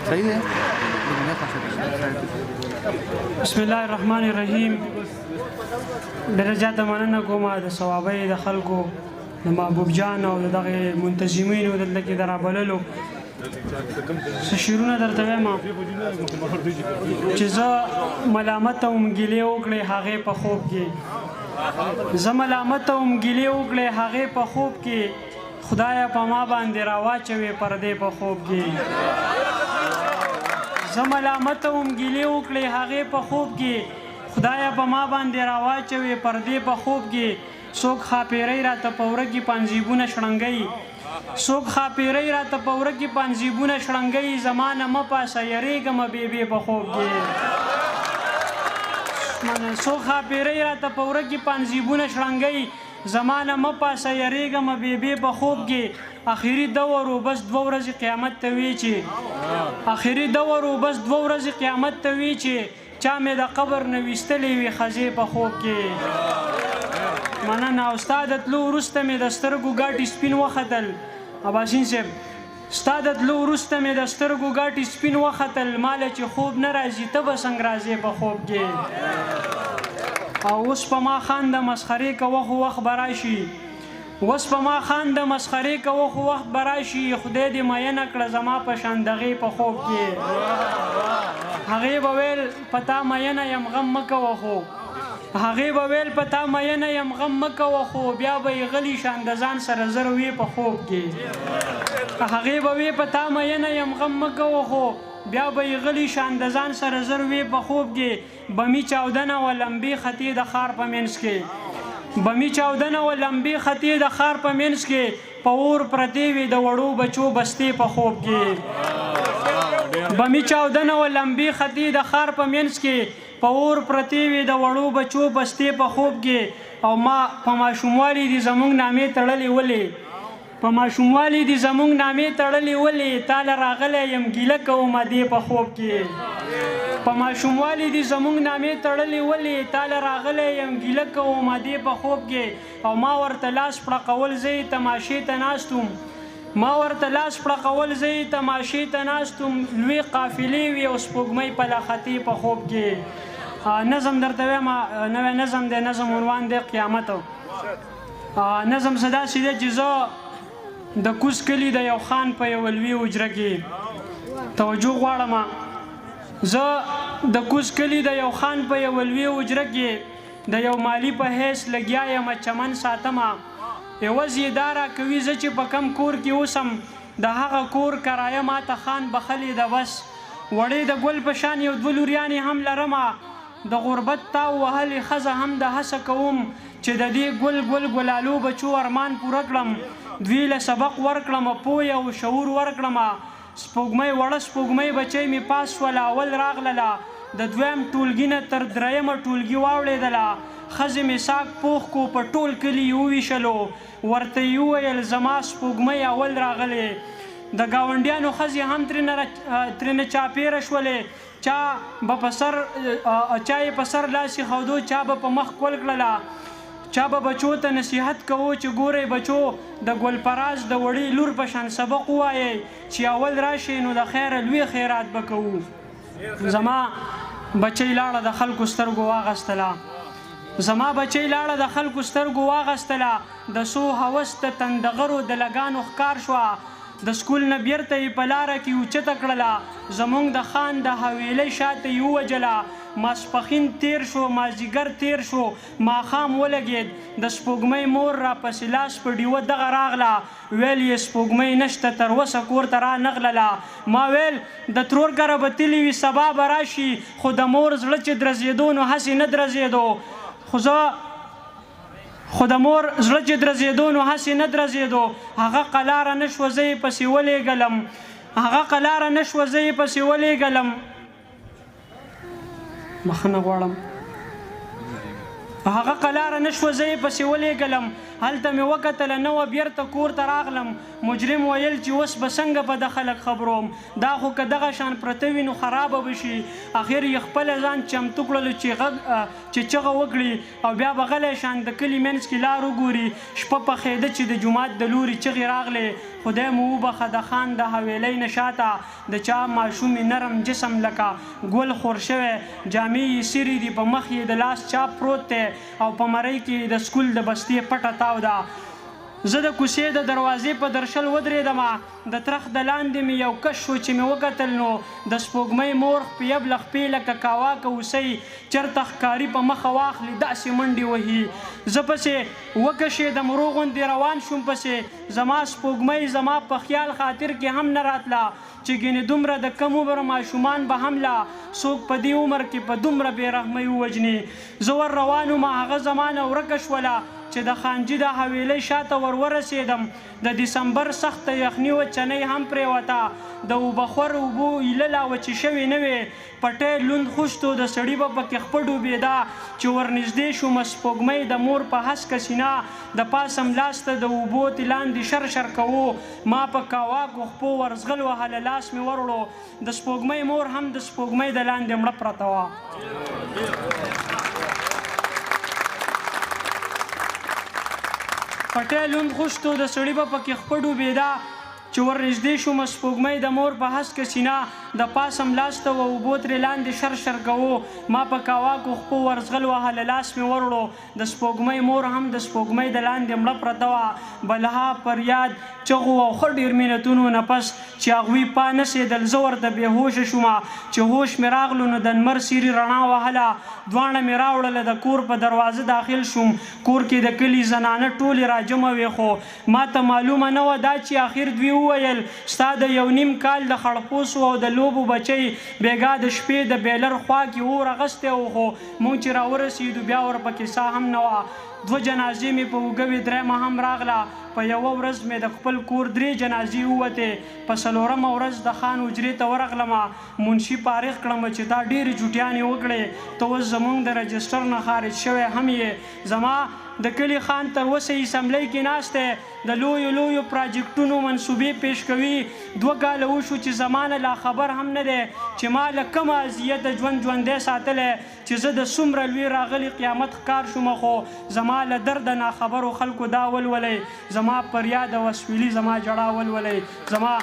صحیح دی. بسم الله الرحمن الرحیم. ډېره زیاته مننه کوم د صوابۍ د خلکو، د محبوب جان او د دغه منتظمینو دلته کې د رابللو. څه شعرونه درته وایم چې زه ملامت وم ګیلې وکړې هغې په خوب کې، زه ملامت وم ګیلې وکړې هغې په خوب کې، خدایه په ما باندې راواچوې پردې په خوب کې. زه ملامت وم ګیلې وکړې هغې په خوب کې، خدایه په ما باندې راواچوې پردې په خوب کې. څوک ښاپېرۍ راته په وره کې پنځیبونه شړنګوي، څوک ښاپېرۍ راته په وره کې پنځیبونه شړنګوي، زما نه مه پاسه یریږمه بېبې په خوب کې. څوک ښاپېرۍ راته په وره کې پنځیبونه شړنګوي، زما نه مه پاسه یریږمه بېبې په خوب کې. اخري دور و بس دوه ورځې قیامت ته وی چې، اخري دور و بس دوه ورځې قیامت ته وی چې، چا مې د قبر نه ویستلې وي ښځې په خوب کې. مننه. او ستا د تلو وروسته مې د سترګو ګاټي سپین وختل. اباسین صاحب، ستا د تلو وروسته مې د سترګو ګاټي سپین وختل، ماله چې خوب نه راځي ته به څنګه راځې په خوب کې. او اوس په ما خانده مسخرې کوه خو وخت به راشي، اوس په ما خانده مسخرې کوه خو وخت به راشي، خدای دې مینه کړه زما په شان دغې په خوب کې. هغې به ویل په تا مینه یم غم مه کوه خو، هغې به ویل په تا مینه یم غم مه کوه خو، بیا به یې غلي شان د ځان سره زر وې په خوب کې. هغې به وې په تا مینه یم غم مه کوه خو، بیا به یې غلي شان د ځان سره زر وې په خوب کې. بمي چاودنه وه لمبې ختې د ښار په منځ کې، بمي چاودنه وه لمبې ختې د ښار په منځ کې، په اور پرتې وې د وړو بچو بستې په خوب کې. بمي چاودنه وه لمبې ختې د ښار په منځ کې، په اور پرتې وې د وړو بچو بستې په خوب کې. او ما په ماشوموالي دي زمونږ نامې تړلې ولې، په ماشوموالي دي زمونږ نامې تړلې ولې، تاله راغلی یم ګیله کومه دې په خوب کې. په ماشوموالي دي زمونږ نامې تړلې ولې، تاله راغلی یم ګیله کومه دې په خوب کې. او ما ورته لاس پړقول زه یې تماشې ته ناست وم، ما ورته لاس پړقول زه یې تماشې ته ناست وم، لوی قافلې وې او سپوږمۍ په لختې په خوب کې. نظم درته وایم، نوی نظم دی، نظم عنوان دی قیامت. نظم څه داسې دی چې زه د کوز کلي د یو خان په یوه لوی حجره کې، توجه غواړم، زه د کوز کلي د یو خان په یوه لوی حجره کې د یو مالي په حیث لګیا یم، چمن ساتمه. عوض یې دا راکوي زه چې په کم کور کې اوسم د هغه کور کرایه ماته خان بخښلې ده. بس وړې د ګل په شان یو دوه لوریانې هم لرمه، د غربت تاو وهلې ښځه هم د هڅه کوم چې د دې ګل ګل ګلالو بچو ارمان پوره کړم، دوی له سبق ورکړم، پوهه او شعور ورکړم. سپوږمۍ وړه سپوږمۍ بچۍ مې پاس شوله، اول راغلله د دویم ټولګي نه تر درېیمه ټولګي واوړېدله. ښځې مې ساک پوخ کو په ټول کلي یې وویشلو، ورته یې وویل زما سپوږمۍ اول راغلې. د ګاونډیانو ښځې هم ترېنه چاپېره شولې، چا به په سر چا یې په سر لاس ایښودو، چا به په مخ کول کړله، چا به بچو ته نصیحت کوو چې ګورئ بچو د ګل پراز د وړې لور په شان سبق ووایئ چې اول راشئ نو د خیره لوی خیرات به کوو. زما بچۍ لاړه د خلکو سترګو واغستله، زما بچۍ لاړه د خلکو سترګو واغستله، د څو هوس د تندغرو د لګانو ښکار شوه. د سکول نه بیرته یې په لاره کې اوچته کړله، زمونږ د خان د حویلۍ شاته یې ووژله. ماسپښین تیر شو، مازدیګر تیر شو، ماښام ولګېد. د سپوږمۍ مور راپسې لاس په ډیوه دغه راغله، ویل یې سپوږمۍ نشته تر اوسه کور ته را نغلله. ما ویل د ترور کره به تللي وي سبا به راشي، خو د مور زړه چې درزېدو نو هسې نه درزېدو، خو زه خو د مور زړه چې درزېدو نو هسې نه درزېدو. هغه قلاره نه شوه زه یې پسې ولېږلم، هغه قلاره نه شوه زه یې پسې ولېږلم. بخښنه غواړم. هغه قلاره نه شوه زه یې پسې ولېږلم. هلته مې وکتله نه وه، بیرته کور ته راغلم. مجرم ویل چې اوس به څنګه په ده خلک خبروم، دا خو که دغه شان پرته وي نو خرابه به شي. اخر یې خپله ځان چمتو کړلو چې غږ چې چغه وکړي او بیا به غلی شان د کلي منځ کې لار وګوري. شپه پخېده چې د جومات د لوري چغې راغلې. خدای مو وبخښه، د خان د حویلۍ نه شاته د چا ماشومې نرم جسم لکه ګل خور شوی، جامې یې څیرې دي، په مخ یې د لاس چاپ پروت دی او په مرۍ کې یې د سکول د بستې پټه تاو ده. زه د کوڅې د دروازې په درشل ودرېدم، د ترخ د لاندې مې یو کش شو، چې مې وکتل نو د سپوږمۍ مور خپیب له خپې لکه کاواکه هوسۍ چرته ښکاري په مخه واخلي داسې منډې وهي. زه پسې وکشېدم، ورو غوندې روان شوم پسې. زما سپوږمۍ زما په خیال خاطر کې هم نه راتله چې ګنې دومره د کم عمر ماشومان به هم لا څوک په دې عمر کې په دومره بې رحمۍ ووژني. زه ور روان وم، هغه زما نه ورکه شوله. چې د خانجي د حویلۍ شاته ور ورسېدم، د دسمبر سخته یخني وه، چنۍ هم پرېوته، د اوبخور اوبو ایله لا وچې شوې نه وې، پټی لوند خشتو، د سړي به پکې خپه ډوبېده. چې ورنږدې شوم، سپوږمۍ د مور په هسکه سینه د پاسه ملاسته د اوبو تې لاندې شر شر کوو. ما په کاواکو خپو ورځغل وهله، لاس مې وروړو، د سپوږمۍ مور هم د سپوږمۍ د لاندې مړه پرته وه. پټی لوند خشتو، د سړي به پکې خپه ډوبېده. چې ورنږدې شوم، سپوږمۍ د مور په هسکه سینه د پاسه ملاسته وه، اوبو ترې لاندې شر شر کوو. ما په کاواکو خپو ورځغل وهله، لاس مې وروړو، د سپوږمۍ مور هم د سپوږمۍ د لاندې مړه پرته وه. بلها فریاد، چغو او ښه ډېر منتونو نه پس چې هغوی پا نه سېدل، زه ورته بې هوشه شوم. چې هوش مې راغلو نو د نمر سیري رڼا وهله، دواړه مې راوړله، د کور په دروازه داخل شوم. کور کې د کلي زنانه ټولې راجمع وې، خو ما ته معلومه نه وه دا چې اخر دوی وویل ستا د یو نیم کال د خړپوسو او د لوبو بچی بېګا د شپې د بیلر خوا کې اور اخیستی و، خو موږ چې راورسېدو بیا ورپکې ساه هم نه وه. دوه جنازې مې په اوږه وې، درېیمه هم راغله. په یوه ورځ مې د خپل کور درې جنازې ووتې. په څلورمه ورځ د خان حجرې ته ورغلم، منشي فارغ کړم چې تا ډېرې چوټیانې وکړې، ته اوس زمونږ د رجسټر نه خارج شوی هم یې. زما د کلي خان تر اوسه اسمبلۍ کې ناست دی، د لویو لویو پراجیکټونو منصوبې پیش کوي. 2 کاله وشو چې زما نه لا خبر هم نه دی چې ما له کومه اذیته ژوند ژوندی ساتلی، چې زه د څومره لوی راغلي قیامت ښکار شوم، خو زما له درده ناخبرو خلکو دا ولولئ، زما فریاد او اسویلي زما ژړا ولولئ، زما